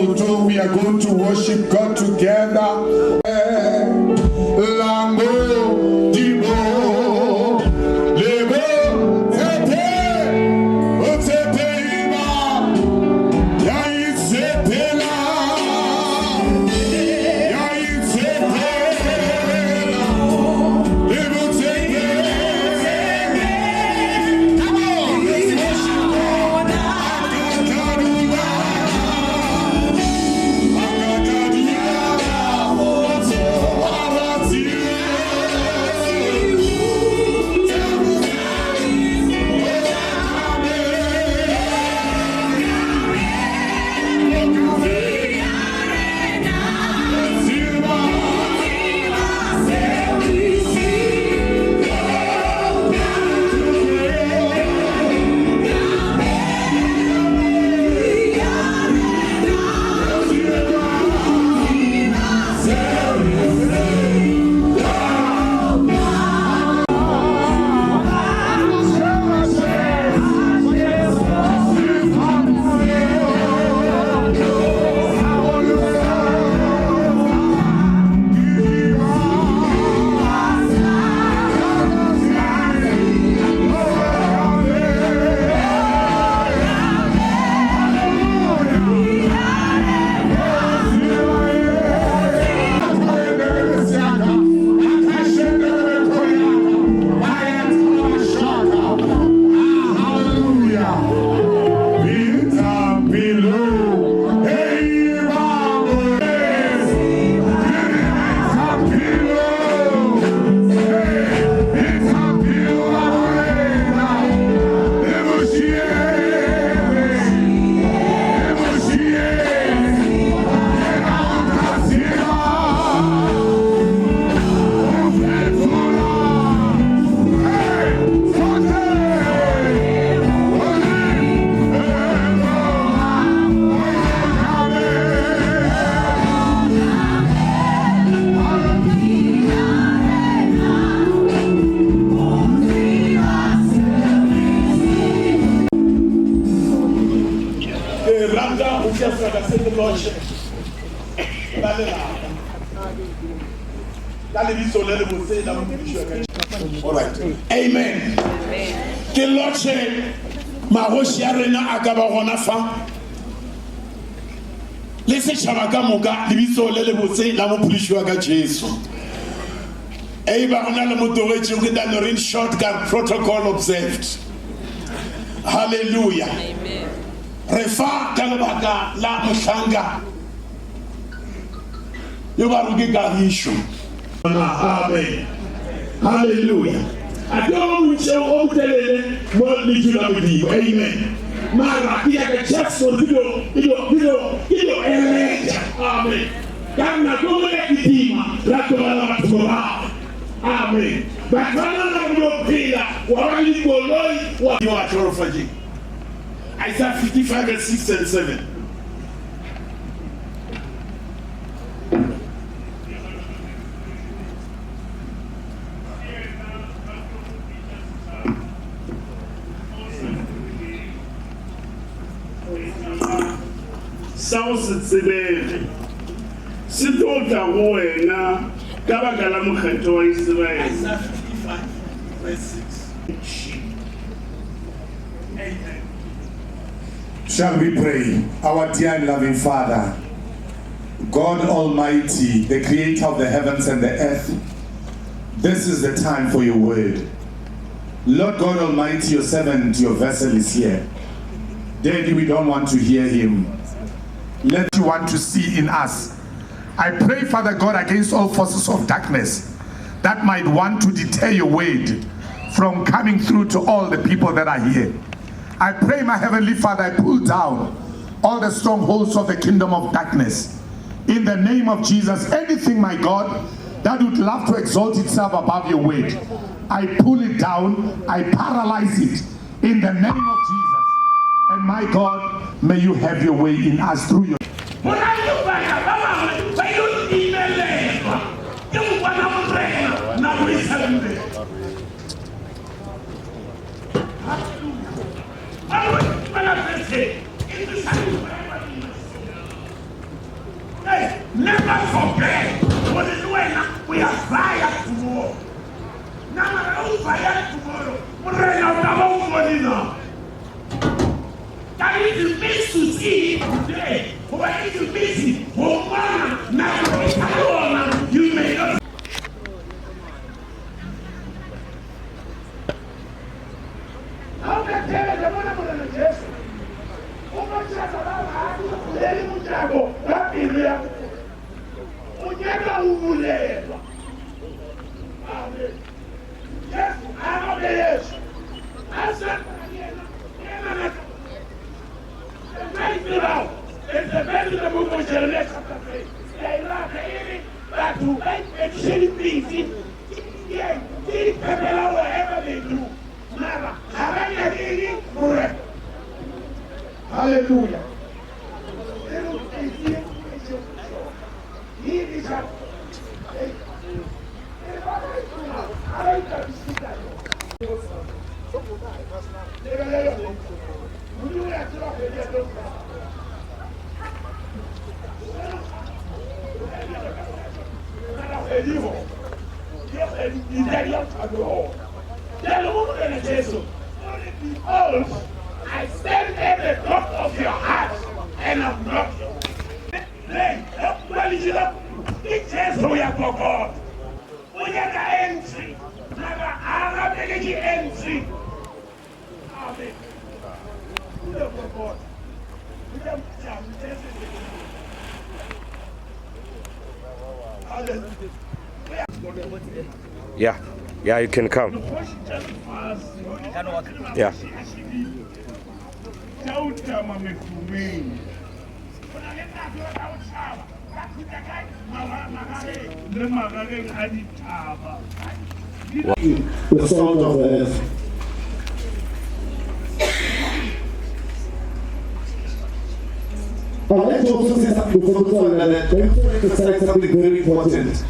maoto. We are going to worship God together. Lango dimo lebo tshepe o tshepe iba ya itshepela ya itshepela lebo tshepe. Come on, let's worship God. Akatadula, akatadula, Ke rata go tšea sebaka se ke lotšhe ba lelapa ka lebitso le lebotse la Mophološi wa ka. All right. Amen. Ke lotšhe magoši a rena a ka ba gona fa le setšhaba ka moka lebitso le lebotse la Mophološi wa ka Jesu. Eba go na le motogetšego ke tla no re in short ka protocol observed. Hallelujah. Re fa ka lebaka la mohlanka yo ba re ke kagišo. Amen. Hallelujah. A ke o montši o motelele mo lentšu la Modimo. Amen. Mara ke nyaka just gore ke dio ke dio ke dio ke dio eletša. Amen. Ka nako nngwe ya kitima ra tlogela batho morago. Amen. Batho ba nagana go dio phela wa ba le dikoloi wa. Modimo a hlolofatšeng. Isaiah 55 verse 6 and 7. Sa go se tsebege se tlo tla go wena ka baka la Mokgethwa wa Isiraele. Isaiah 55 verse 6. Amen. Shall we pray? Our dear and loving Father, God Almighty, the creator of the heavens and the earth, this is the time for your word. Lord God Almighty, your servant, your vessel is here. Daddy, we don't want to hear him. Let you want to see in us. I pray, Father God, against all forces of darkness that might want to deter your word from coming through to all the people that are here. I pray, my Heavenly Father, I pull down all the strongholds of the kingdom of darkness. In the name of Jesus, anything, my God, that would love to exalt itself above your word, I pull it down, I paralyze it in the name of Jesus. And my God, may you have your way in us through your. Boralobaka ba bangwe ba ilo timelelwa ke go bona Morena nako e sa dule. Haleluya! Ba bangwe ba la se se e se sa dule. not forget gore le wena o ya vaya tomorrow. Na mara ge o vaya tomorrow, Morena o tla ba o bone na? Ka if you miss to see him today, goba if you miss go mmona nako e sa le gona, you may not. Ga o ka theeletša mona Morena Jesu o botša ba bang bulele mojako wa pelo ya motho. O nyaka go bulelwa. Amen. Jesu a gape Yesu. A sa yena yena na It's the verse in the book of Jeremiah chapter 3. Ke a e rata e re batho ba ipediše dipitsi ke di phepela whatever they do mara ga ba nyake eng morena halleluja e re pitsi e bitša e re ba ba itoma ga ba itapisitsa yona lebelela yone modimo ya tseba kgwedi ya tlo Behold, I stand at the door of your heart and I'm knocking. Jesu ya kokota. O nyaka entry. Mara a gapeletše entry. Amen. O ya kokota. O ya Yeah, yeah, you can come. Yeah. The salt of the earth. I'd like to also say something before we call that. Let me emphasize something very important.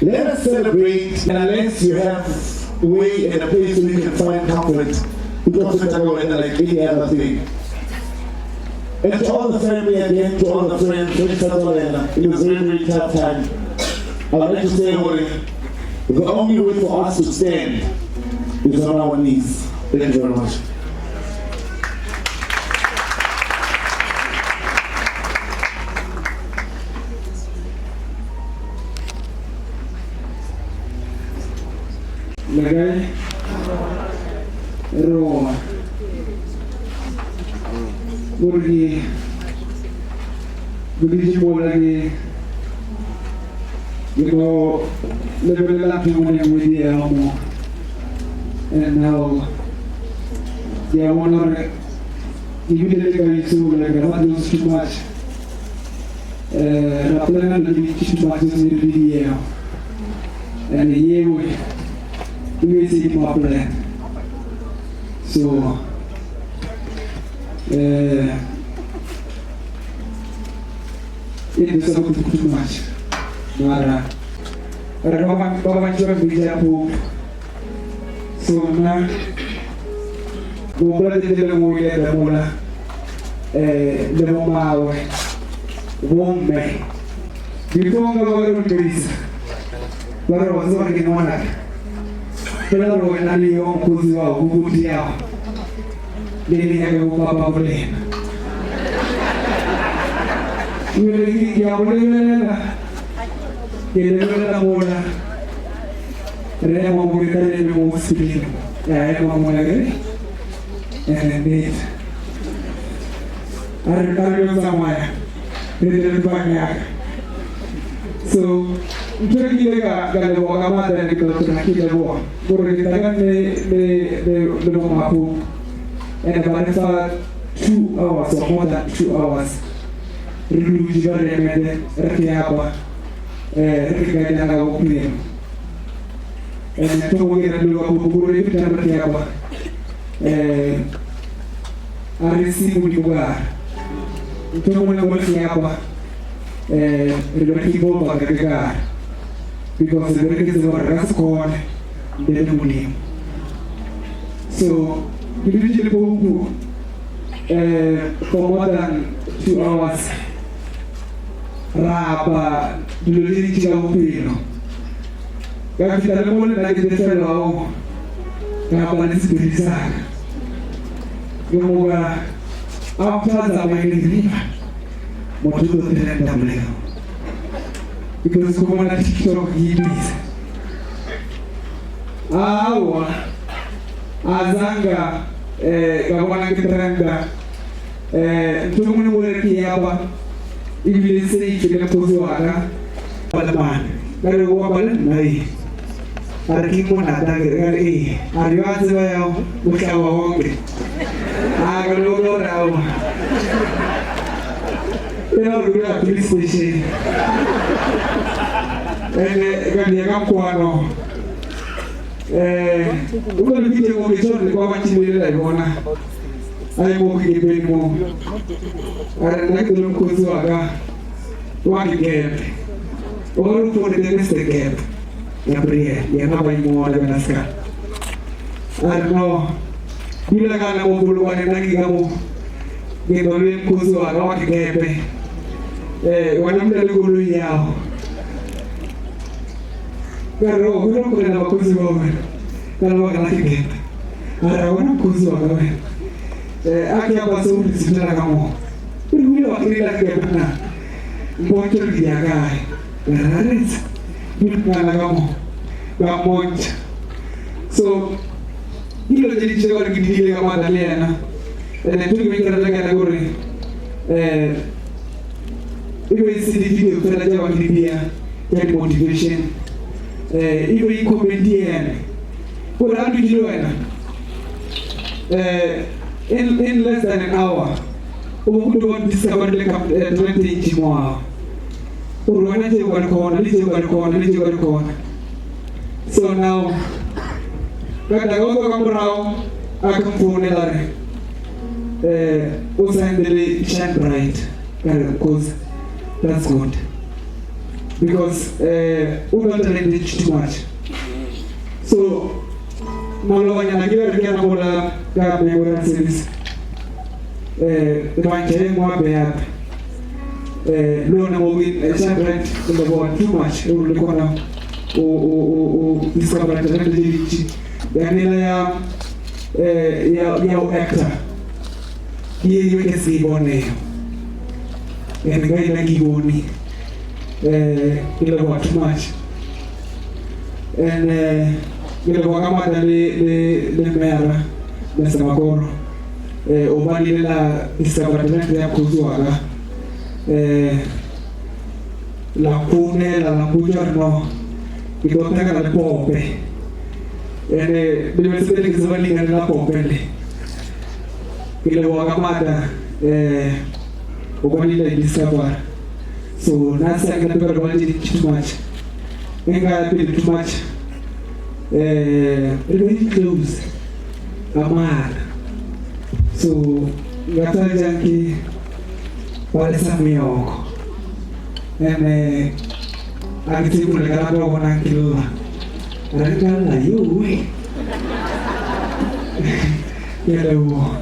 Let us celebrate unless you have a way and a place where you can find comfort. Because it's like any other thing. And to all the family again, to all the friends, it was a very, very tough time. I'd like to say, the only way for us to stand is on our knees. Thank you very much. Le kae? Re gona. Gore ke boletše mola ke ke no lebelela ntho engwe le engwe di ya mo and now ke a bona gore ke bile le kaitso like ra not too much eh ra plana le di too much tse di di eo and yewe e be se di mo plan so eh e ne sa go too much mara re ba ba ba bantši ba mpitša pope so nna gopola tšatši le lengwe ile ka mola um le bomawe bomme before nka ba re ntlisa ba re wa tseba ke ngwanaka fela gore wena le yo mokgotsi wa go buti yago le le nyaka go papa go lena ebile ke a go lebelela ke lebelela mola re ema mo ke le le mo sepele ya ema mo le eh nnete a re ka re yo tsamaya re tle re ba nyaka so ntho e ke ile ka ka leboga ka maatla ke tlo ke leboga gore ke tla ka le le le le bo mapo and ba re fa 2 hours or more than 2 hours re dutše ba re emele re ke apa eh re ke ka ka bophelo and ntho ngwe ke re leboga gore re tla re ke apa eh a re se modimo ka ntho ngwe le ngwe re ke apa eh re be re ke bopa ka ke gare because re be re ke tseba gore re ka se kgone ntle le modimo so ke dutše le popo eh for more than 2 hours. Ra apa dilo tše dintši ka bophelo. Ka fihla le mo le nna ke befelwago, ka apa le sephiri sa ka. Ke moka after a tsamaile ke rile, Motho o tlo trenda boleo. Because ko bona TikTok ke e busy. Aowa, a zanga eh, ka bona ke trenda. Eh, ntho e nngwe le nngwe ke e apa ebile se itse le mokgotsi wa ka. Ba le mane. Ka re o apa le nna ee. A re ke monata ke re ee. A re yo a tseba ya bohlaba wonke. A ka re o tlo re aowa. E le gore ke ya police station. Ene ka di ka kwano. Eh, o tlo le video mo ke tsone kwa ba tšhile la bona. A ye mo kepeng mo. A re nna ke le mokgotsi wa ka wa dikepe. O re o founele Mr. Gap. Gabriel, yena ba imona bjana ska. A re no, dula ka na mo polokwane nna ke ka mo. Ke tlo le mokgotsi wa ka wa dikepe. Eh, wena mna le koloi yago. Ka re o go tlogela bakgotsi ba wena ka lebaka la dikepe. A re ga wena mokgotsi wa ka wena. Eh, a ke apa seo re tsitela ka mo. O re o ile wa kry-a dikepe na? Mpontše re di ya kae. Ka re a retsa. Di ngala ka mo. Ka mmontšha. So, dilo tše di tše gore ke di dile ka maatla le yena. And ntho e ke be ke rata ka yena gore eh e be e se di-video fela tša ba ke di bea tša di-motivation eh e be e comedian gore a dutše le wena eh in less than an hour o bo go discoverile ka talente e ntši mo gago gore wena tše o ka di kgona le tše o ka di kgona le tše o ka di kgona. So now ka tla ka utlwa ka morago a ke mfounela re eh o signed le Shine Bright ka re cause that's good because eh o na talent too much. So malobanyana ke re ke yana gola ka memorial service eh re mo beat eh le ona mo Shine Bright le bona too much o le kona o o o o discover talent tše dintši yanela ya eh ya ya o actor ke ye nngwe ke se e bonego and ka ena ke bone eh ke leboga too much and eh ke leboga ka maatla le le le mera Mr Makoro eh o ba le la discover talent ya mokgotsi wa ka eh la founela la mpotša gore no ke tlo thekela le pope ene le be se ke tseba leina la pope le ke leboga ka maatla um o ba le discover so nna se ke rata gore ba le too much e nka ya pele too much um re be close ka maatla so nka tsaya jang ke Palesa meoko ene a ke tsebe gore le ka rata go bona ke lla re ka lla yowe ke a leboga.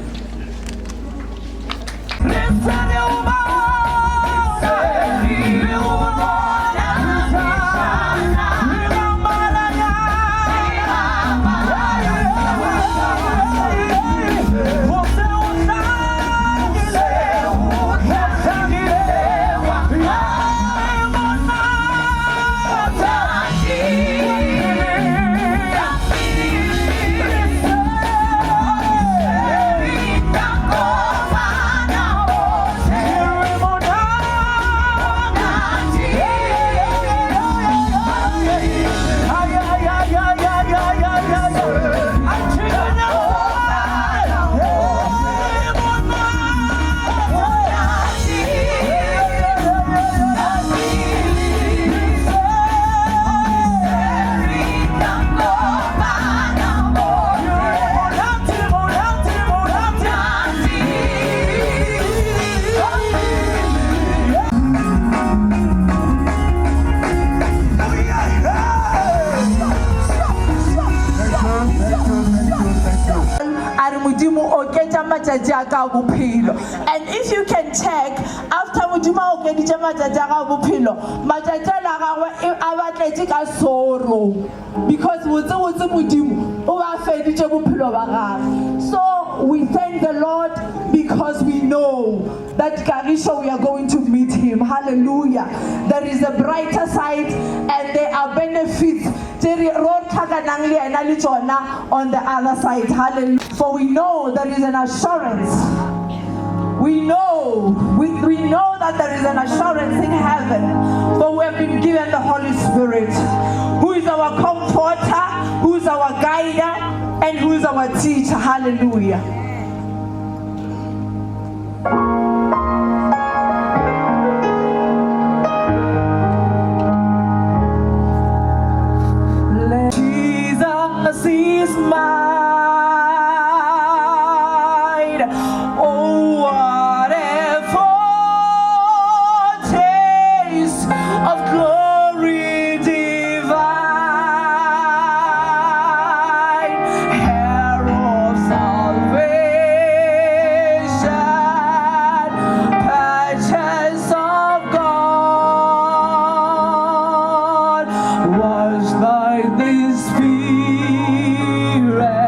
A re, Modimo, oketša matšatši a ka a bophelo. And if you can check, after. Modimo a okeditše matšatši a gago bophelo, matšatši ale a gagwe e, a ba tletše ka sorrow because botsebotse Modimo o ba feditše bophelo ba gagwe. So we thank the Lord because we know that Kagišo we are going to meet him. Hallelujah. There is a brighter side and there are benefits tše re ro tlhakanang le yena le tšona on the other side. Hallelujah. For we know there is an assurance. We know, we, we know that there is an assurance in heaven, for we have been given the Holy Spirit, who is our comforter, who is our guider, and who is our teacher. Hallelujah. Jesus is mine. Oh, what a foretaste of glory divine, heir of salvation, purchase of God, washed by the Spirit.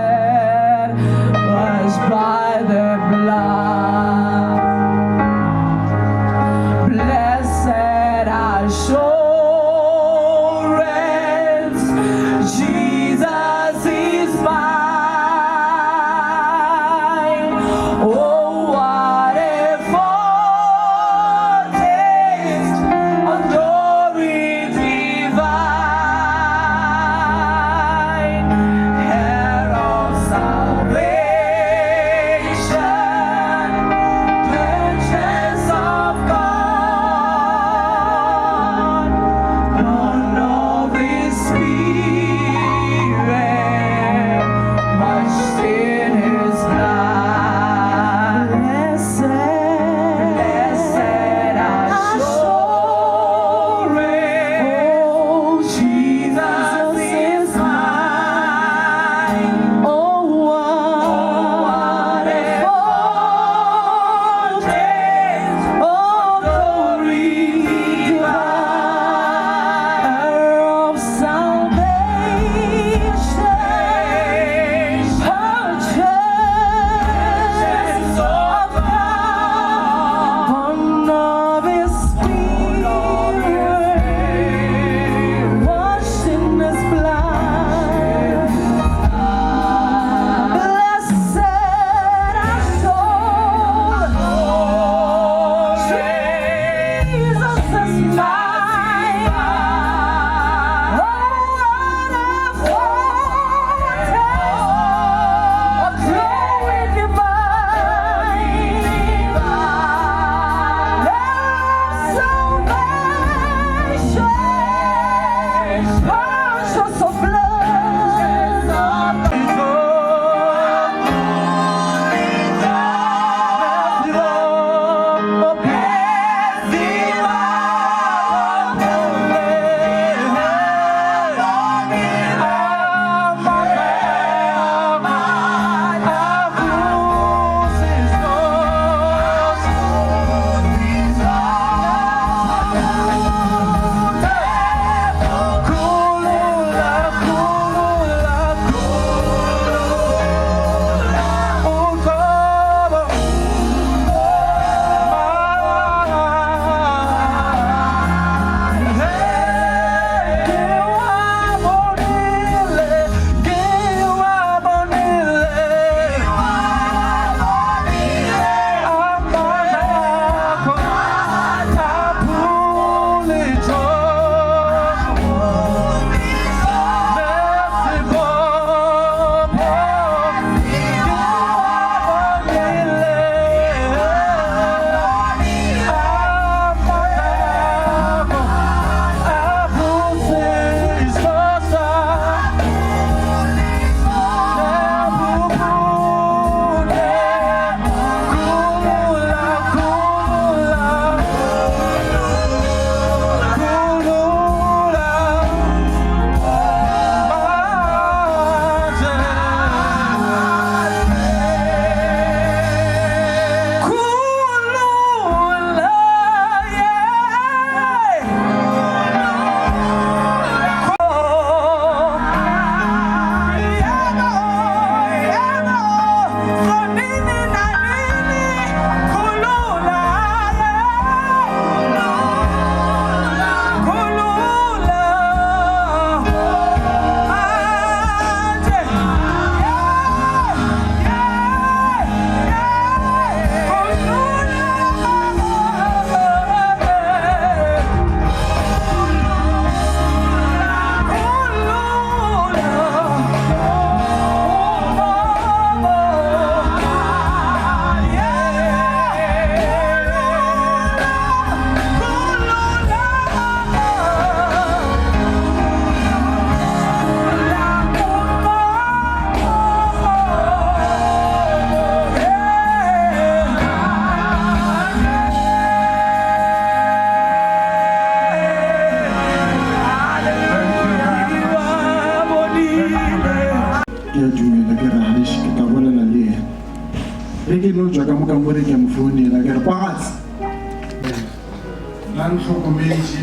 no tšwa ka mo kamoreng ke a mo founela ke re Kwagatse la ntlhokometše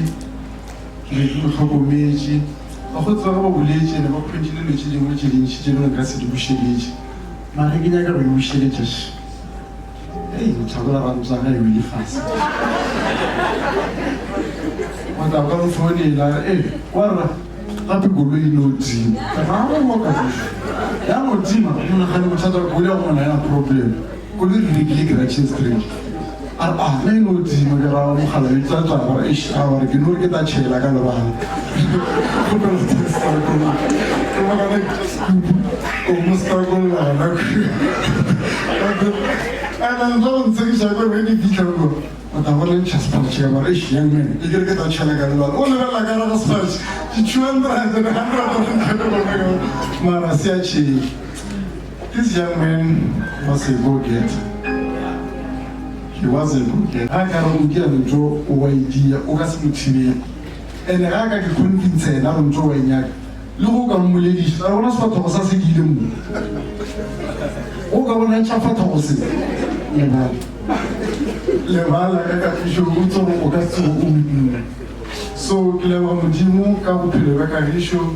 ke be ke mo hlokometše bakgotsi ba ka ba boletše ene ba kgwedile dilo tše dingwe tše dintši tše dingwe nka se di bušeletše mara ke nyaka go e bušeletša še Hei, motho wa ranta ga e wele fase. O tla ka mo founela, e, wa rra, gape koloi e no tima. Ga go mo ka Ya no tima, o nagane bothata ba koloi ya go mona ya problem. Koloi re rekile Gretchen Street. A re, ah, na e no tima, ke ra mogala e tla tla gore, eish, a gore ke no re ke tla tšhela ka lebala. Kgopela testa koloi. Ke bona o mo stakolla gona. And then tla go ntshegiša ko re ke fitlha ko o tla go lentšha sepatšhe ka bare eish young man e kere ke tla tšhela ka lebala o lebelela ka raga sepatšhe ke 200 and 100 mara se a tšhele. This young man was a go getter. He was a go getter. Ga ka re o dia ntho o wa e dia o ka se mo thibele. And ga ka ke convince ena gore ntho wa e nyaka Le go ka mmolediša, a re bona sefatlhogo sa se ke ile mo. O ka bona tšhafatlhogo se. Lebala. Lebala ka kagišo o itse gore o ka se tsoge o nne. So ke leboga Modimo ka bophelo bja kagišo.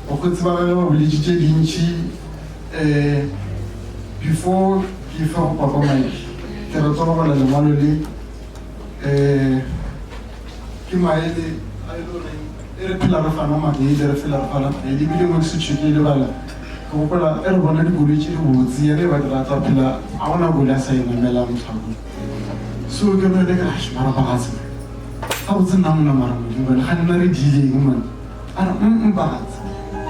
Bakgotsi ba gage ba boletše tše dintši. Eh, before ke fa go Papa Mike, ke rata go bala lengwalo le. Eh, Ke maele a e le goreng e re phela re fana maele, re phela re fana maele. Ebile mo ke setšo ke lebala, ke gopola e re bona dikoloi tše dibotse, yena e ba di rata phela ga gona koloi a sa e namelang mohlako. So ke no ke re mara bagatse gabotse nna mona mara Modimo bjale ga nna re diileng mone. A re mm bagatse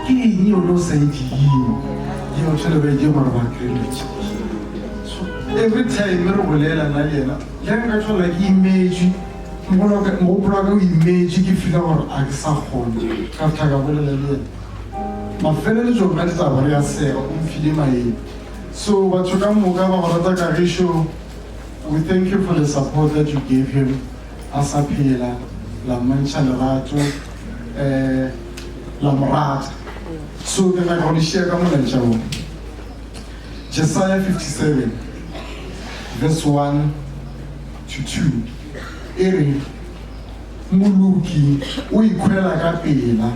ke eng yone o sa e diileng? Ke batho le ba e dia mara ba kry-eletše. So every time re bolela nna le yena, le ge nka thola ke imetšwe, Mogopolo wa ka o imetše, ke fila gore a ke sa kgona. Ka fihla ka bolela le yena. Mafeleletsong a ditaba re a sega, o mfile maele. So batho ka moka ba go rata Kagišo, we thank you for the support that you gave him a sa phela, la mmontšha lerato, eh, la mo rata. So ke nyaka go le šia ka molaetša wo. Jesaya 57 verse 1 to 2 e re, Moloki o ikhwela ka pela,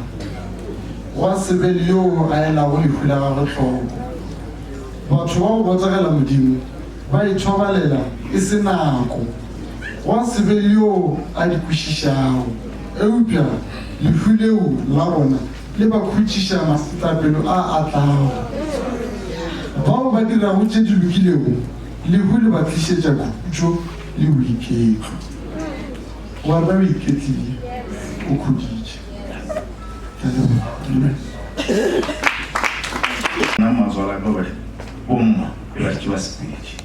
gwa se be le yo a elago lehu la gagwe hloko. Batho ba go botegela Modimo ba ithobalela e se nako, gwa se be le yo a di kwešišago. Eupša lehu leo la bona le ba khutšiša masetlapelo a a tlago. Bao ba dirago tše di lokilego Lehu le ba tlišetša khutšo le boiketlo. Wa rena o iketlile, o khuditše. Ke a leboga. Amen. Nna mmatswala ka gore bomma e ba šetše ba sepetše.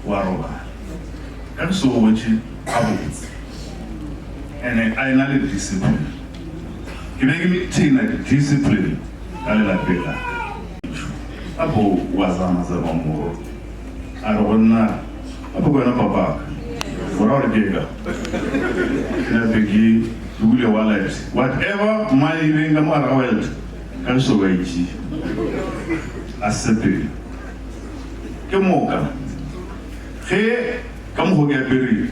Wa robala. Ka ke so gotše gabotse. Ene a ena le discipline. Ke be ke maintaina discipline ka lelapeng la ka. Apo wa zama zama moro. A re go nna, apo ke wena papaka. O ra gore ke ka. Nape ke bule wallet. Whatever money e leng ka mo gare ga wallet, ka ge so ba e tšea. A sepele. Ke moka ge ka mokgo ke apere,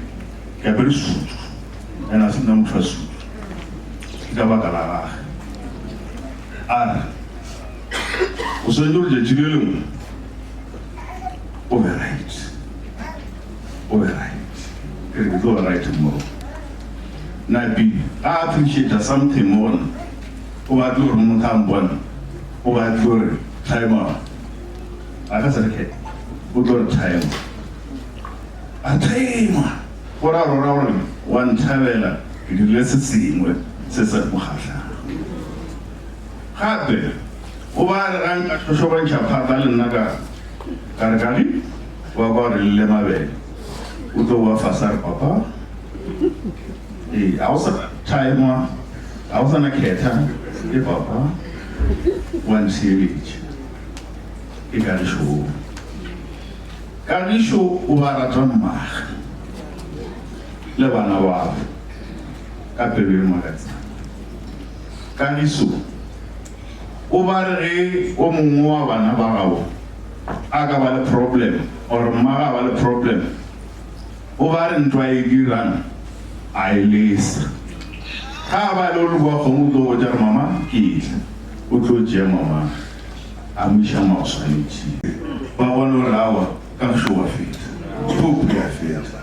ke apere sutu, and a se nna motho wa sutu, ke ka baka la gage. A re, O swanetše gore tšatši le lengwe o be right, o be right. Ke re ke tlo ba right tomorrow. Napi a appreciate something mo go nna, o batle gore motho a mpone, o batle gore time out. A ka se re ke o tlo re time. A time. Go ra rora gore wa nthabela ke dirile se sengwe se se mo kgahlang. Gape o ba re ga nka hlohlobantšha phata le nna ka ka re Kagi wa kwa re lle mabele o tlo wa fase a re papa ee a go sa time a go sana khetha ke papa wa ntheeletša. Ke Kagišo. Kagišo o ba rata mmage le bana babo ka pelo e makatsang. Kagiso o ba re ge o mongwe wa bana ba gabo. a ka ba le problem or mmagwe a ba le problem, o ba re ntwa e dirang a e lesa. Ga a ba le o le boa kgomo o tlo botša re mama ke etla, o tlo tšea mama a mo iša mo a swanetšeng. Ba bone gore aowa kagišo wa feta, Pope ya feta.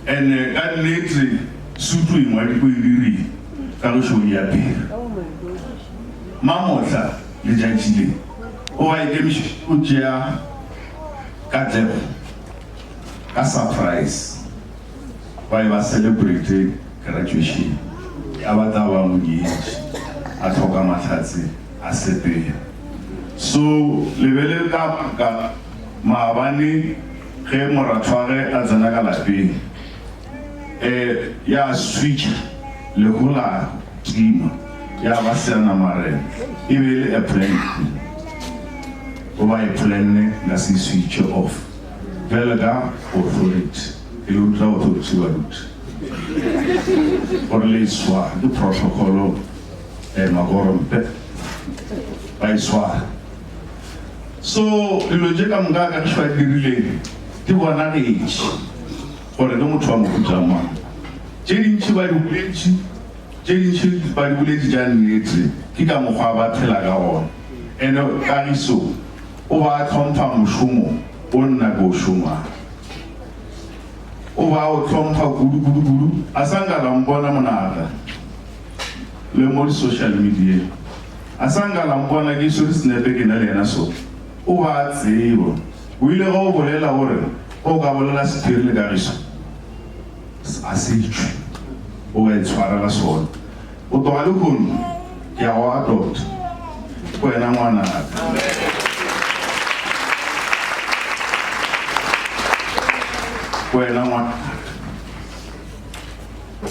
And ka nnete sutu e ngwadi o e dirile kagišo o e apere. Mamohla letšatši le o ba ikemišetše go tšea Katlego ka surprise ba ye ba celebrate graduation ya ba tla ba monyetši a hloka mahlatse a sepela. So le be le ka ka maabane ge morathwage a tsena ka lapeng eh ya switcha leho la tima ya ba seanamarena e be e le a prank. O ba e planne nka se switche off bjale ka authority ke le ruta authority baruti gore le e sware ke protocol eh makorompe ba e sware so dilo tše ka moka ka gešo a dirileng di bonagetše gore ke motho wa mohuta mang tše dintši ba di boletše Tše dintši ba di boletše tša nnete, ke ka mokgwa ba phela ka gona. Ene Kagiso o ba a hlompha mošomo o nna ke o šomang. O ba a o hlompha kudu kudu kudu. A sa nka la mpona monaka le mo di social medieng. A sa nka la mpona ke swere senepe ke na le yena so. O ba a tseba. O ile ge o bolela o re o ka bolela sephiri le Kagiso. A se tšwe. O ka itshwarela sona. Go tloga lehono, ke a go adopta. Ke wena ngwanaka. Ke wena ngwanaka.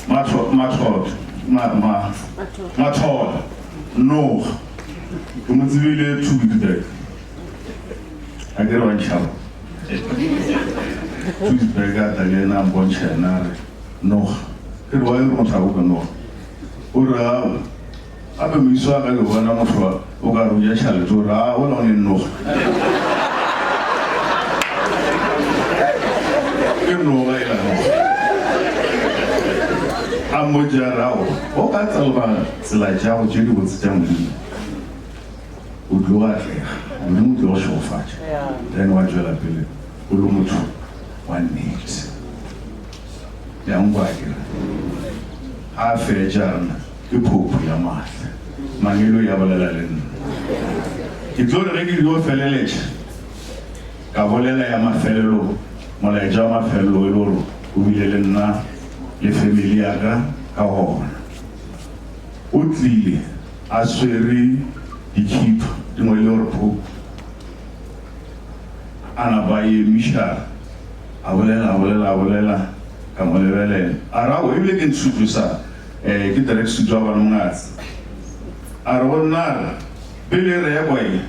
Matho, mathotho, ma, ma, mathola, noga. Ke mo tsebile 2 weeks back. A ke re wa ntšhaba. 2 weeks back a tla le yena a mpontšha yena a re noga. Ke re wa e re motho a boka noga. O re ao. Gape moiso wa ka ke bona motho o ka re o ja tšhalete o re a ola o ne noga. Ke noga e la noga. A mmotša a re ao o ka tselba tsela tšago tše dibotse tša Modimo. O tlo atlega, Modimo o tlo go šegofatša, then wa tšwela pele o le motho wa nnete. Le a nkwa akere? Ga a fetša a re, Ke phopho ya maatla. Mangeloi a bolela le nna. Ke tlo re ge ke dio feleletša, ka bolela ya mafelelo, molaetša wa mafelelo e le gore o bile le nna le family ya ka ka gona. O tlile a swere dikhipha di ngwadile gore Pope. A napa a emiša a bolela a bolela a bolela ka mo lebelela. A re aowa ebile ke ntshutšo sa eh ke tracksuit wa bana mongatse. A re go nna a re pele e rekwa e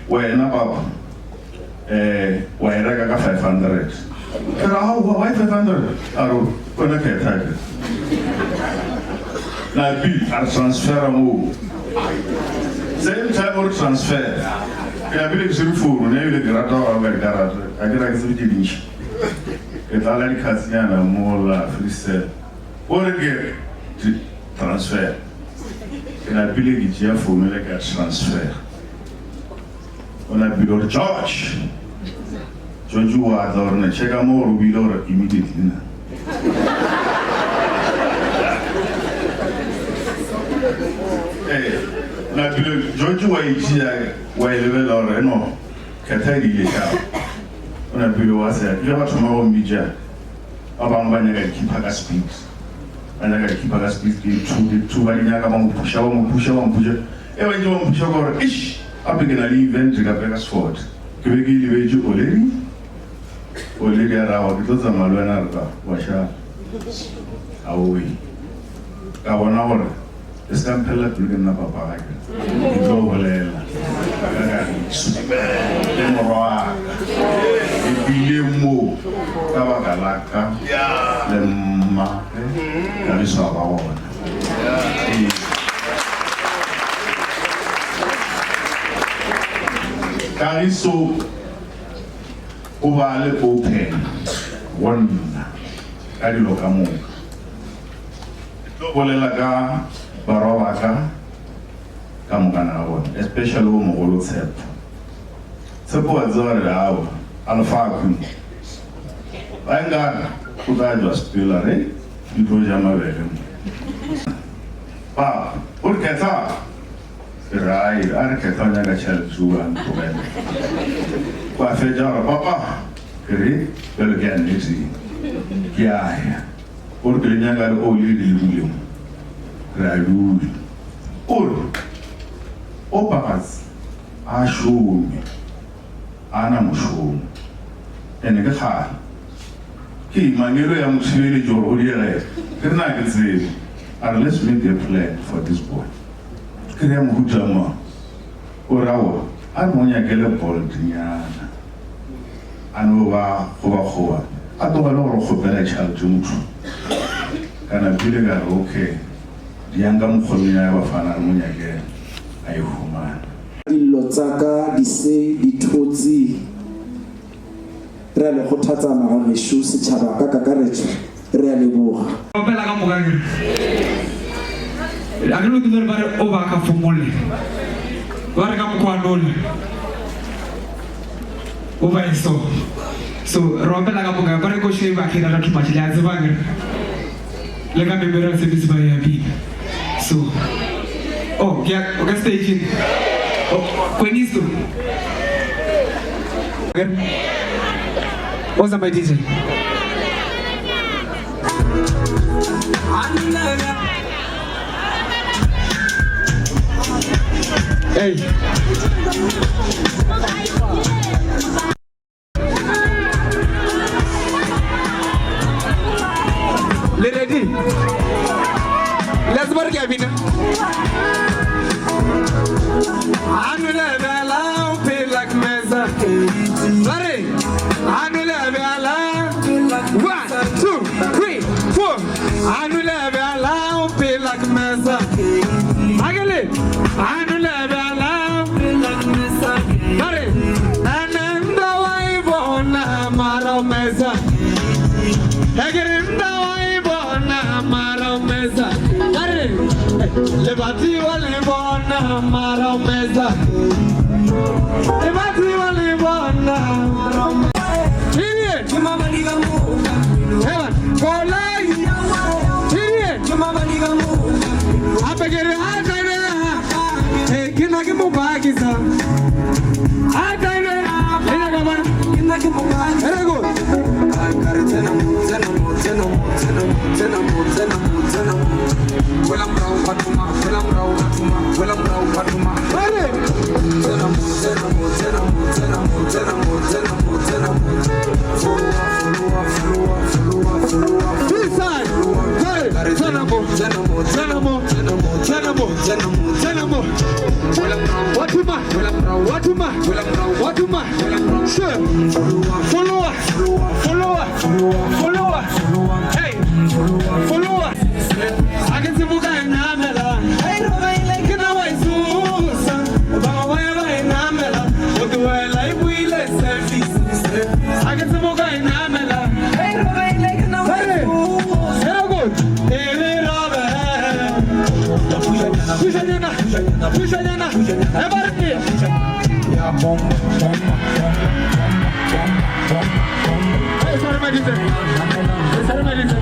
wena papa eh wa e reka ka 500. Ke re aowa why 500? A re wena kgetha ke. Na bi a re transfera moo. Same time o re transfer. Ke napile ke swere founu ne ebile ke rata go raloka dikarata. Ga ke ra ke tsebe tše dintši. Ke tlala dikhatsinyana mola freestyle. O re ke transfer. Ke napile ke tšea founu le ka transfer. O napile gore George. George o a tla gore na checka mo gore o bile gore immediately na. Eh, napile George wa e tšea wa e lebelela gore no kgetha e di ile šago. O napile wa se ke ba thoma go mmitša ba bangwe ba nyaka dikhipha ka speed. Ba nyaka dikhipha ka speed ke two ke two ba di nyaka ba mo pusha ba mo pusha ba mo pusha. E ba ntše ba mpotša gore eish gape ke na le event ka Burgersfort. Ke be ke e lebetše already. Already a re aowa ke tlo tsamaya le wena a re ka wa šala. Aowe. Ka bona gore e se ka mphelela pelo ke nna papa gake. Ke tlo bolela ka kagišo le morwa wa ka. E bile mo ka baka la ka le mmage kagišo a ba gona. Ee. Kagiso o ba a le open go nna ka dilo ka moka. Ke tlo bolela ka barwa ba ka ka mokana ga bona, especially o mogolo Tshepo. Tshepo wa tseba re aowa, Alfaku. Ba nkare o tla tšwa sepela re di tlo ja mabele mo. Papa, o re kgetha? Ke re ai, a re kgetha o nyaka tšhelete o a ntlogela. Kwa fetša gore papa, ke re bjalo ke ya nnete ke a ya. O re ke le nyaka le oli le le dule mo. Re a dula. O re o pagatse a šome. A na mošomo. Ene ke kgale. Ke mangelo ya mo thibeletše gore go diege. Ke re na ke tsebe. A re let's make a plan for this boy. Ke re ya mohuta mang? O re aowa a re mo nyakele bolt nyana. A no ba kgobakgoba. A tlogele go re kgopela tšhelete motho. Ka napile ka re okay. Diyang ka mokgwa mina ya bafana re mo nyakele. A e humana. Dillo tsa ka di se di thotse. Re a le kgothatsa magagešo, setšhaba ka kakaretšo, re a leboga. Opela ka moka ke re a ke no ke ba re o ba ka fomole ba re ka mokgwa nole o ba e so so re opela ka moka ba re ko she ba khira ka too much le a tseba ke le ka memorial service ba ya pina so oh ke o ka stage oh kweniso What's up my DJ? Hey. Le ready? Le a tseba re ke a bina? Ba re, One, two, three, four. Agele, Ba re, Ananda wa e bona mara o mesa. Ekere nda wa e bona mara o mesa. Ba re, lebati wa le bona mara o mesa. Lebati wa le bona mara o mesa. Period. Heaven. Kolai. Period. Hape ke re ha Hey, ke na ke mo bakisa. Ha kaine, e nyaka bona. Ke na ke mo bakisa. Very good. This side. Hey, tsena mo, tsena mo, tsena mo, tsena mo. Watuma, watuma, watuma. Sure. Follow, follow, follow. Hey, follow. A ke tsebo ka e namela. Ke na wa e tsosa. Ba ba ya ba e namela. O tlohela e buile service. A ke tsebo ka e namela. Hey, very good. E le rabe. Pušanyana, pušanyana, e ba re. Hey, sorry, my DJ. Sorry, my DJ.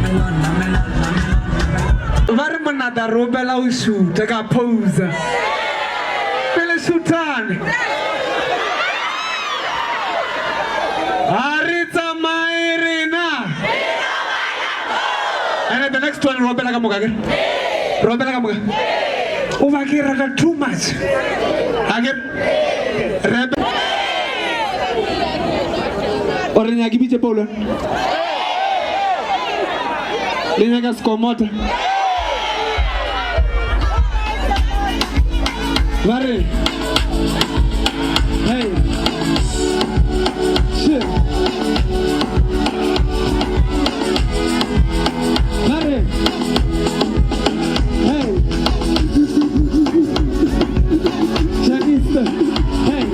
Ba re monata re opela o šutha ka posa. Pele šuthane. Ha re tsamaye rena. And then the next one re opela ka moka ke? Re opela ka moka. O ba ke rata too much. Ha ke re O re nyaka ke bitse Paulo? Le nyaka sekomota? Ba re hey shit ba re hey Janista hey.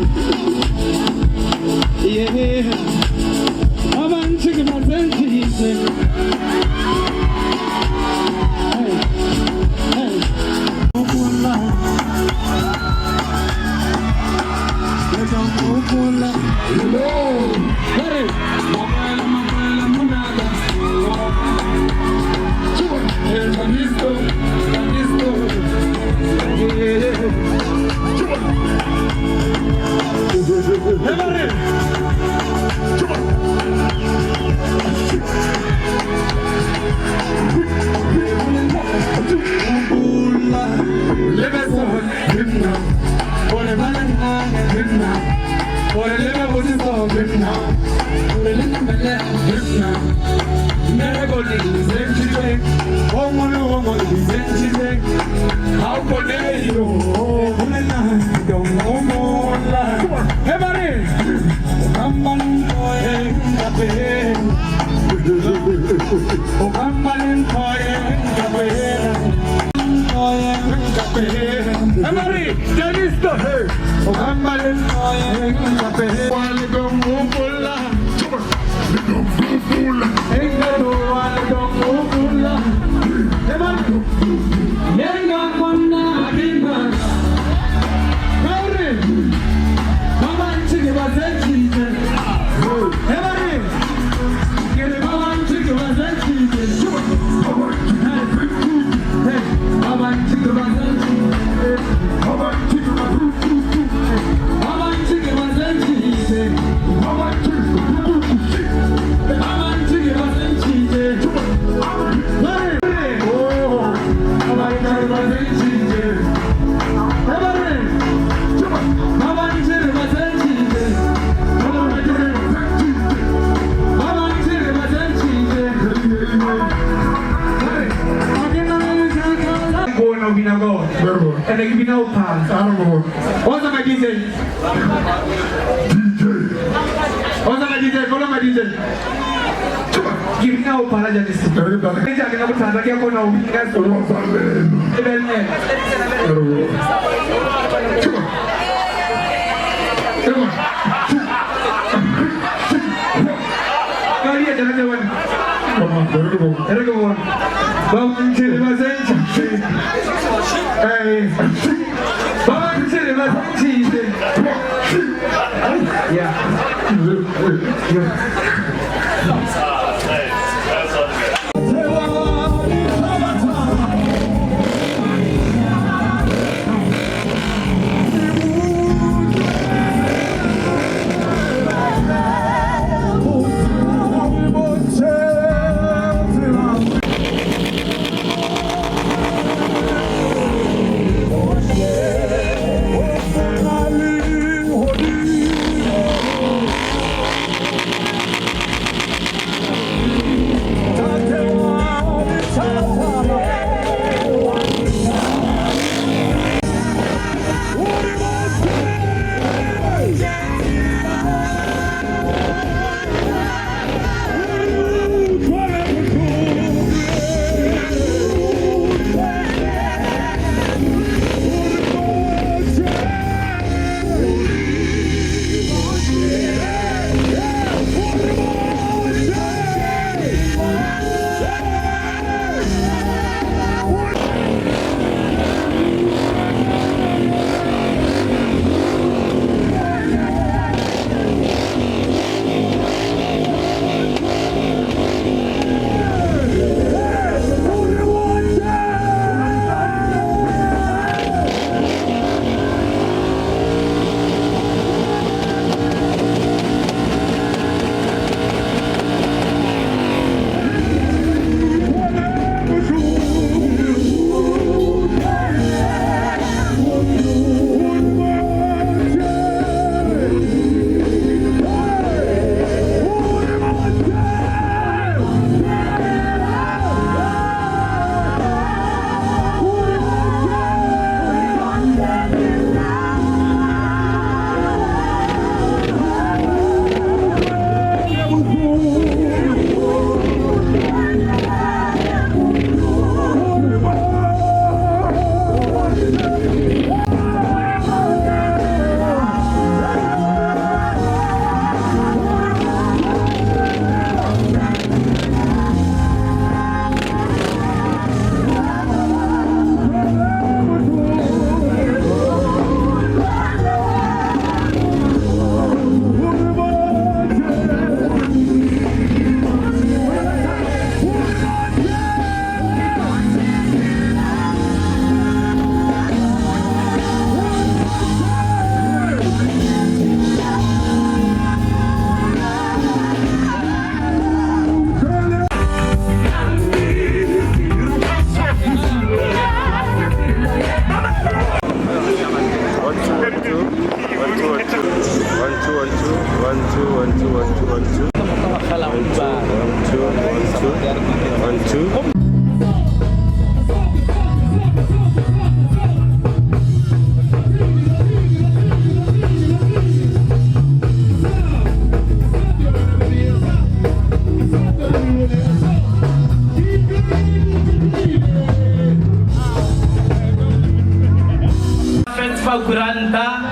Bakuranta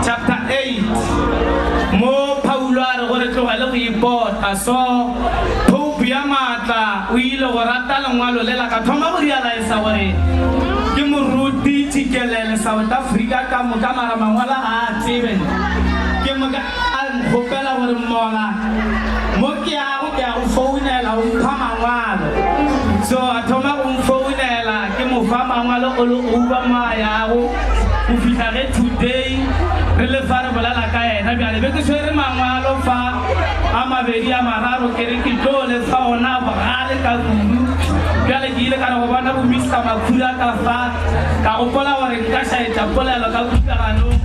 chapter 8 mo Paulo a re gore tlogele go ipota. So Pope ya maatla o ile go rata lengwalo lela ka thoma go realize gore ke moruti tšikelele South Africa ka moka mara mangwalo ga a tsebe. Ke moka a nkgopela gore mola mo ke yago ke ya go founela o mpha mangwalo. So a thoma go mfounela ke mo fa mangwalo all over mo a yago go fihla ge today re le fa re bolela ka yena. Bjale be ke swere mangwalo fa a mabedi a mararo ke re ke tlo le fa ona bogale ka kudu. Bjale ke ile ka re go bona bo Mister Makhura ka fa ka gopola gore nka šaetša polelo ka kutlaganong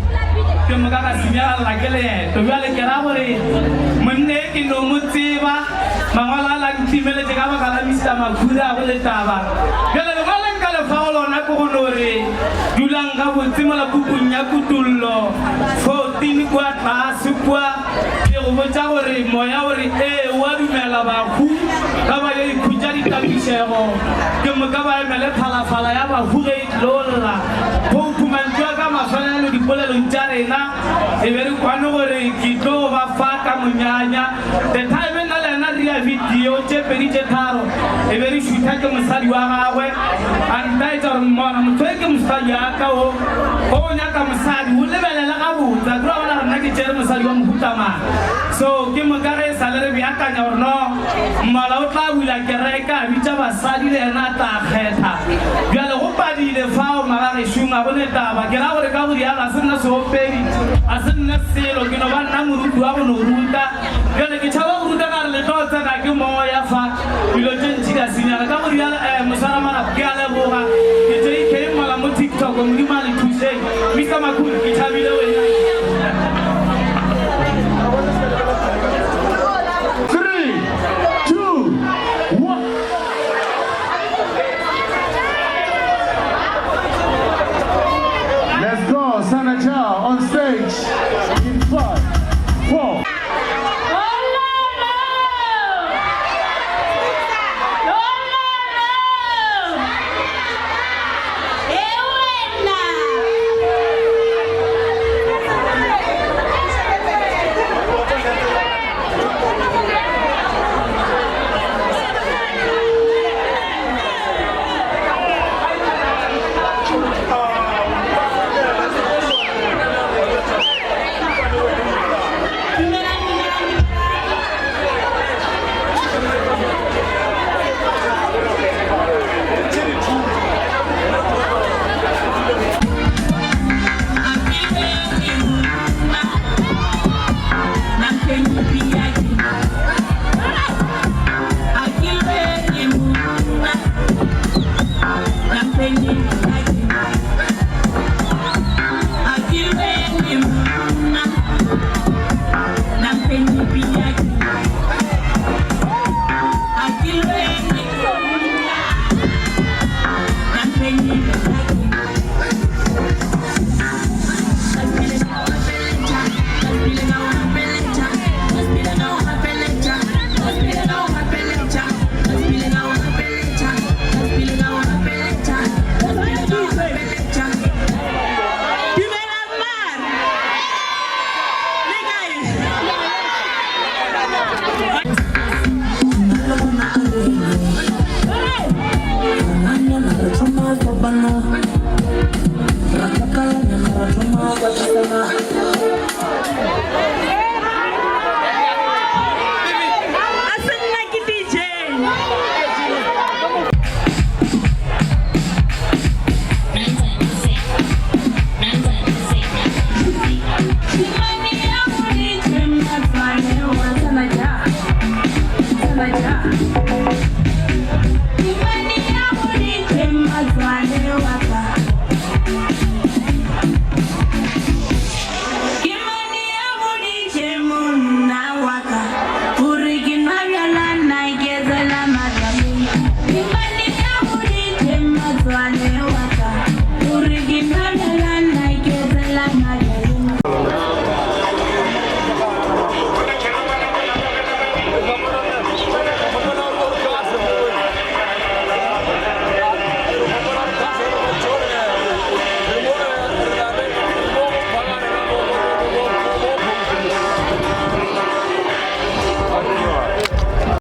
ke moka ka senyagalela ke leeto. Bjale ke ra gore monne ke no mo tseba mangwalo a la ntimeletše ka baka la Mister Makhura go le taba. Bjale lengwalo le nka le fago lona ke go no re dulang gabotse mola pukung ya Kutollo 14 kua tlase kua ke go botša gore moya o re ee o a dumela bahu ka ba yo ikhutša ditapišego ke moka ba emele phalafala ya bahu ge e tlo lla. Pope mantšu a ka maswanelo dipolelong tša rena e be re kwane gore ke tlo ba fa ka monyanya. The time nna le yena re ya video tše pedi tše tharo e be re šutha ke mosadi wa gagwe a ntaetša gore mmona motho e ke mosadi ya ka o o nyaka mosadi o lebelele gabotse a kry bona gore nna ke tšere mosadi wa mohuta mang. So ke moka ge e sa le re beakanya gore no mmala o tla bula kereke a bitša basadi le yena a tla kgetha. Bjale go padile fao magagešong a go ne taba. Ke ra gore ka go rialo a se nna seopedi, a se nna selo, ke no ba nna moruti wa go no ruta. Bjale ke tšhaba go ruta ka re le tlo tsena ke moya fa, dilo tše ntši di a senyega. Ka go rialo moswaramarapo ke a leboga. Ke JK mola mo TikTok, Modimo a le thušeng. Mister Makhura, ke thabile wena. Three, two, one. Let's go, Senator on stage in 5, 4. Thank you.